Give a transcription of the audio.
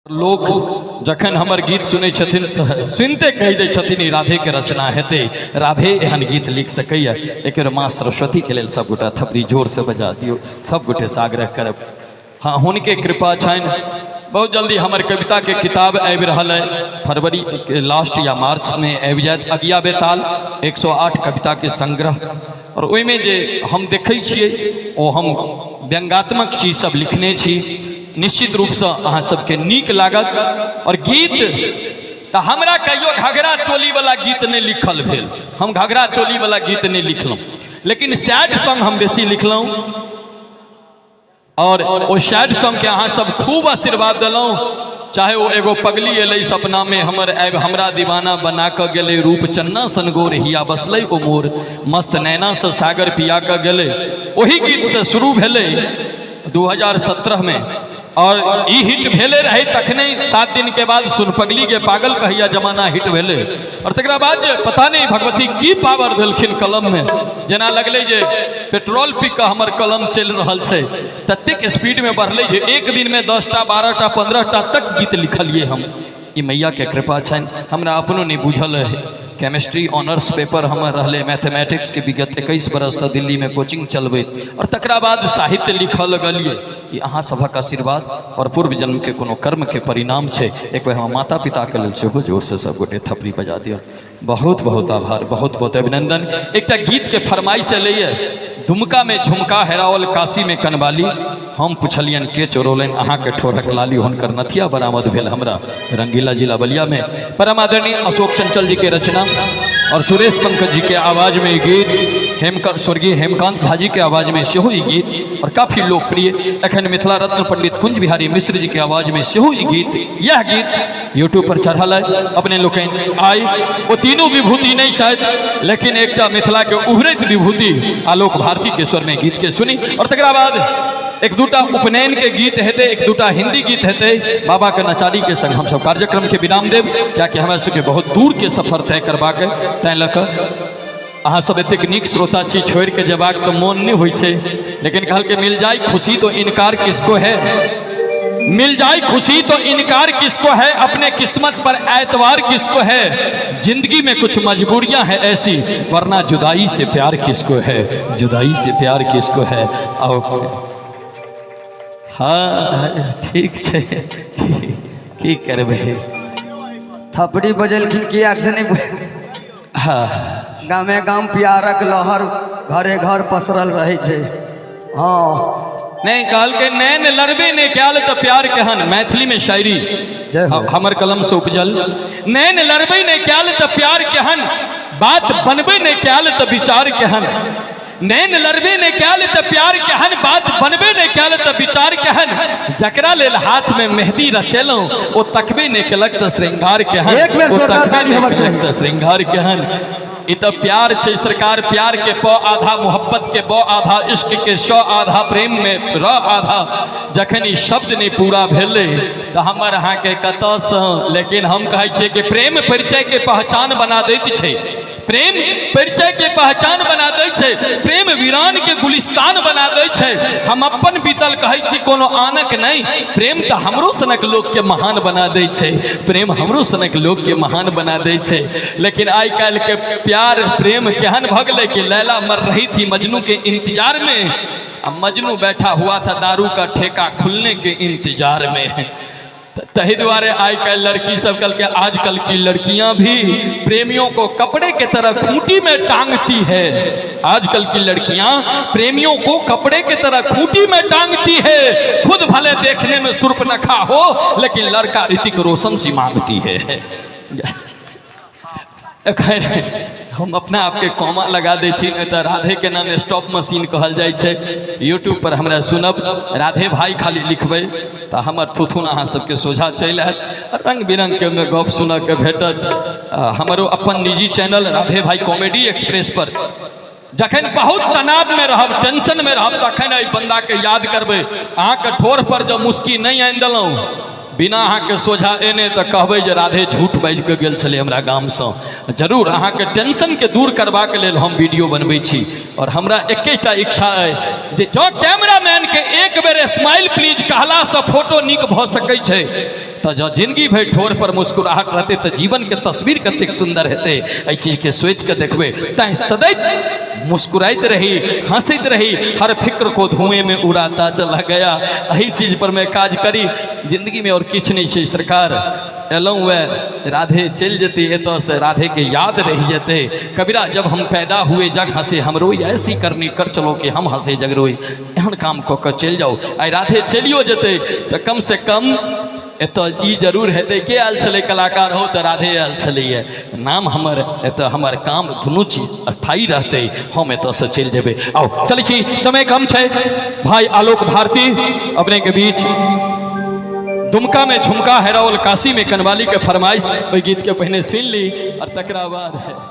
लोक जखन हमर गीत सुनै छथिन तऽ सुनिते कहि दै छथिन ई राधेके रचना हेतै, राधे एहन गीत लिख सकैए। एक बेर माँ सरस्वतीके लेल सबगोटा थपड़ी जोरसँ बजा दियौ, सबगोटेसँ आग्रह करब। हाँ, हुनके कृपा छनि। बहुत जल्दी हमर कविताके किताब आबि रहल अइ, फरवरी लास्ट या मार्चमे आबि जायत। अगिया बेताल 108 कविताके संग्रह, आओर ओहिमे जे हम देखै छियै ओ हम व्यंगात्मक चीज सब लिखने छी, निश्चित रूपसँ अहाँ सबके नीक लागत। आओर गीत तऽ हमरा कहियो घघरा चोलीवला गीत नहि लिखल भेल, हम घघरा चोलीवला गीत नहि लिखलहुँ, लेकिन सैड सॉन्ग हम बेसी लिखलहुँ। और ओ सैड सॉन्ग के अहाँ सब खूब आशीर्वाद देलहुँ, चाहे ओ एगो पगली एलै सपना में हमर आबि हमरा दीवाना बना कऽ गेलै, रूप चन्ना सन गोर हिया बसलै ओ मोर, मस्त नैना से सागर पिया कऽ गेलै, ओही गीत से शुरू भेलै 2017 में। और ई हिट भेले रहे तखने 7 दिन के बाद सुन पगली के पागल कहिया जमाना हिट भेले। और तकरा बाद जे पता नहीं भगवती की पावर देलखिन कलम में, जेना लगलै जे पेट्रोल पी कऽ हमर कलम चलि रहल छै, ततेक स्पीडमे बढ़लै जे एक दिनमे 10टा 12टा 15टा तक गीत लिखलियै हम। ई मैयाके कृपा छनि, हमरा अपनो नहि बुझल रहै। केमिस्ट्री ऑनर्स पेपर हमर रहलै, मैथमेटिक्सके विगत 21 बरससँ दिल्लीमे कोचिंग चलबैत, आओर तकरा बाद साहित्य लिखऽ लगलियै। ई अहाँ सभक आशीर्वाद आओर पूर्व जन्मके कोनो कर्मके परिणाम छै। एक बेर हमर माता पिताके लेल सेहो जोरसँ सबगोटे थपड़ी बजा दिअ। बहुत बहुत आभार, बहुत बहुत अभिनंदन। एकटा गीत के फरमाइश एलैए, दुमका में झुमका हेराओल काशी में कनवाली, हम पुछलियन के चोरौलनि अहाँके ठोरक लाली, हुनकर नथिया बरामद भेल हमरा रंगीला जिला बलिया में। परम आदरणीय अशोक चंचल जी के रचना और सुरेश पंकज जी के आवाज में ई गीत, स्वर्गीय हेमकांत झा जी के आवाज में सेहो ई गीत और काफी लोकप्रिय एखन मिथिला रत्न पंडित कुंज बिहारी मिश्र जी के आवाज में सेहो ई गीत, यह गीत यूट्यूब पर चढ़ल है। अपने लोकनि आइ ओ तीनू विभूति नहीं छथि, लेकिन एकटा मिथिला के उभरैत विभूति आलोक भारती के स्वर में गीत के सुनी। और तकरा बाद एक दूटा उपनयन के गीत हेतै, एक दूटा हिंदी गीत हेतै, बाबा के नचारी के संग हमसब कार्यक्रम के विराम देब, कियाकि हमरा सबके बहुत दूर के सफर तय करबाक है। तैं लऽ कऽ अहाँ सब एतेक नीक श्रोता छी, छोड़ि के जेबाक तऽ मोन नहि होइ छै, लेकिन कहलकै मिल जाए खुशी तो इनकार किसको है, मिल जाए खुशी तो इनकार किसको है, अपने किस्मत पर एतवार किसको है, जिंदगी में कुछ मजबूरियां हैं ऐसी, वरना जुदाई से प्यार किसको है, जुदाई से प्यार किसको है। आओ, हाँ ठीक छै, की करबै। थपड़ी बजेलखिन किया से नहीं। हाँ, गामे गाम प्यारक लहर घरे घर पसरल रहै छै। हाँ नहीं कहलकै नैन लड़बे नहीं कयल तऽ प्यार केहन, मैथिली में शायरी जय हो। हमर कलम से उपजल। नैन लड़बे नहीं कयल तऽ प्यार केहन, बात बनबे नहीं कयल तऽ विचार केहन, नैन लड़बे नहीं कयल तऽ प्यार केहन, बात बनबे नहीं कयल तऽ विचार केहन, जकरा लेल हाथ में मेहंदी रचेलहुँ ओ तकबे नहीं केलक तऽ श्रृंगार केहन, एक बेर ओ जोरदार तकबे ताली नहि हेबाक केलक चाही। तऽ श्रृंगार केहन। ई तऽ प्यार छै सरकार, प्यार के प आधा, मोहब्बत के ब आधा, इश्क के स आधा, प्रेम में र आधा। जखन ई शब्द नहि पूरा भेलै तऽ हमर अहाँके कतऽसँ, लेकिन हम कहै छियै कि प्रेम परिचय के पहचान बना दैत छै, प्रेम परिचय के पहचान बना दै छै, प्रेम वीरान के गुलिस्तान बना दै छै। हम अपन बीतल कहै छी कोनो आनक नहि, प्रेम तऽ हमरो सनक लोक के महान बना दै छै, प्रेम हमरो सनक लोक के महान बना दै छै। लेकिन आइ काल्हि के प्यार प्रेम केहन भऽ गेलै कि लैला मर रही थी मजनू के इंतजार में, आ मजनू बैठा हुआ था दारू का ठेका खुलने के इंतजार में। तही दुआरे आइ काल्हि लड़की सब कहलकै आजकल की लड़कियां भी प्रेमियों को कपड़े के तरह खूंटी में टांगती है, आजकल की लड़कियां प्रेमियों को कपड़े के तरह खूंटी में टांगती है, खुद भले देखने में सुर्पनखा हो लेकिन लड़का ऋतिक रोशन सी मांगती है। एखन हम अपना आपके कॉमा लगा दै छी, नहि तऽ राधे के नाम स्टॉप मशीन कहल जाइ छै। यूट्यूब पर हमरा सुनब, राधे भाई खाली लिखबै तऽ हमर थुथुन अहाँ सबके सोझा चलि आयत, रंग बिरंगके ओहिमे गप सुनऽके भेटत। हमरो अपन निजी चैनल राधे भाई कॉमेडी एक्सप्रेस पर जखन बहुत तनावमे रहब, टेंशनमे रहब, तखन एहि बन्दाके याद करबै। अहाँके ठोर पर जब मुस्की नहि आनि देलहुँ बिना अहाँके सोझा एने तऽ कहबै जे राधे झूठ बाजि कऽ गेल छलै हमरा गामसँ। जरूर अहाँके टेंशनके दूर करबाक लेल हम वीडियो बनबै छी। आओर हमरा एकेटा इच्छा अइ जे जँ कैमरामैनके एक बेर स्माइल प्लीज कहलासँ फोटो नीक भऽ सकै छै तऽ जँ जिंदगी भरि ठोर पर मुस्कुराहट रहतै तऽ जीवनके तस्वीर कतेक सुन्दर हेतै। एहि चीजके सोचिके देखबै। तैँ सदैव मुस्कुराइत रही, हँसैत रही। हर फिक्र को धुएं में उड़ाता चला गया। एहि चीज पर मे काज करी। जिंदगीमे आओर किछु नहि छै सरकार। एलहुँ वएह राधे चलि जेतै एतऽसँ, राधेके याद रहि जेतै। कबीरा, जब हम पैदा हुए जग हंसे हम रोई, ऐसी करनी कर चलो कि हम हंसे जग रोई। एहन काम कऽ कऽ चलि जाउ। आइ राधे चलियो जेतै तऽ कमसँ कम एतऽ ई जरूर हेतै, के आयल छलै कलाकार हो? तऽ राधे आयल छलैए। नाम हमर एतऽ, हमर काम, दुनू चीज स्थायी रहतै। हम एतऽसँ चलि जेबै। आउ, चलै छी, समय कम छै। भाई आलोक भारती अपने के बीच दुमका में झुमका हेराओल, काशी में कनवाली के फरमाइश। ओहि गीत के पहिने सुनि ली और तकरा बाद।